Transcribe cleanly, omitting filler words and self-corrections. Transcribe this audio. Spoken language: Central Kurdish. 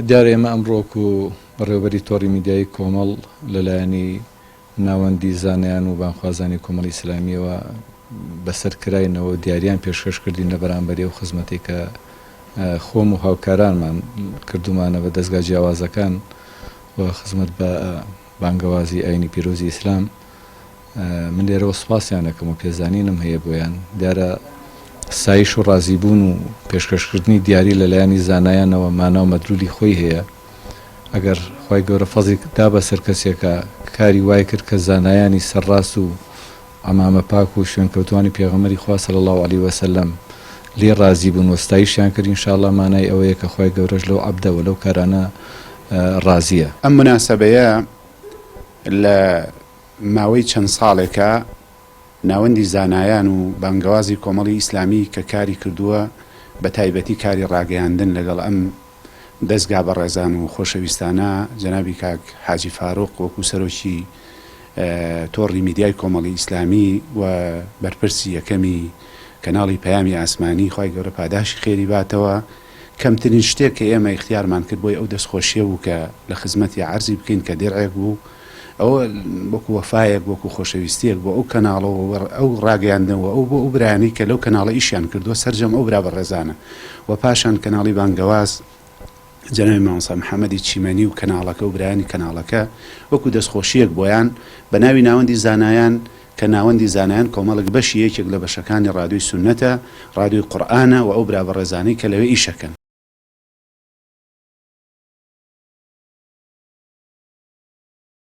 دیارە ئێمە ئەمڕۆ وەکو بەڕێوەبەری تۆڕی میدیایی کۆمەڵ لەلایەنی ناوەندی زانایان و بانگخوازانی کۆمەڵی ئیسلامییەوە بەسەر کراینەوە و دیاریان پێشکەش کردین لە بەرامبەری ئەو خزمەتەی کە خۆم و هاوکارانمان کردوومانە بە دەزگا جیاوازەکان و خزمەت بە بانگەوازی ئاینی پیرۆزی ئیسلام. من لێرەوە سوپاسیان ئەکەم و پێزانینم هەیە بۆیان. دیارە ستایش و ڕازیبوون و پێشکەشکردنی دیاری لە لایەنی زانایانەوە مانا و مەدلولی خۆی هەیە. ئەگەر خوای گەورە فەزڵی دا بەسەر کەسێکا کاری وای کرد کە زانایانی سەرڕاست و عەمامە پاک و شوێنکەوتوانی پێغەمبەری خوا صلی اللە علیە وسلم لێی ڕازی بوون و ستایشیان کرد ان شاء اللە مانای ئەوەیە کە خوای گەورەش لەو عەبدە و لەو کارانە ڕازیە. ئەم موناسەبەیە لە ماوەی چەند ساڵێکە ناوەندی زانایان و بانگەوازی کۆمەڵی ئیسلامی کە کاری کردووە بە تایبەتی کاری ڕاگەیاندن لەگەڵ ئەم دەزگا بەڕێزان و خۆشەویستانە جەنابی کاک حاجی فاروق وەکو سەرۆکی تۆڕی میدیای کۆمەڵی ئیسلامی و بەرپرسی یەکەمی کەناڵی پەیامی ئاسمانی خوای گەورە پاداشی خێری باتەوە کەمترین شتێک کە ئێمە ئیختیارمان کرد بۆی ئەو دەستخۆشیە بوو کە لە خزمەتی عەرزی بکەین کە درعێک بوو ئەوە وەکو وەفایەک وەکو خۆشەویستیەک بۆ ئەو کەناڵە و ئەو ڕاگەیاندنە و ئەو بۆ ئەو برایانەی کە لەو کەناڵە ئیشیان کردووە سەرجەم ئەو برا بەڕێزانە و پاشان کەناڵی بانگەواز جەنابی مامۆستا محەمەدی چیمەنی و کەناڵەکە و برایانی کەناڵەکە وەکو دەستخۆشیەک بۆیان بە ناوی ناوەندی زانایان کە ناوەندی زانایان کۆمەڵک بەشی یەکێک لە بەشەکانی ڕادیۆی سوننەتە، ڕادیۆی قورئانە و ئەو برا بەڕێزانەی کە لەوێ ئیشەکەن.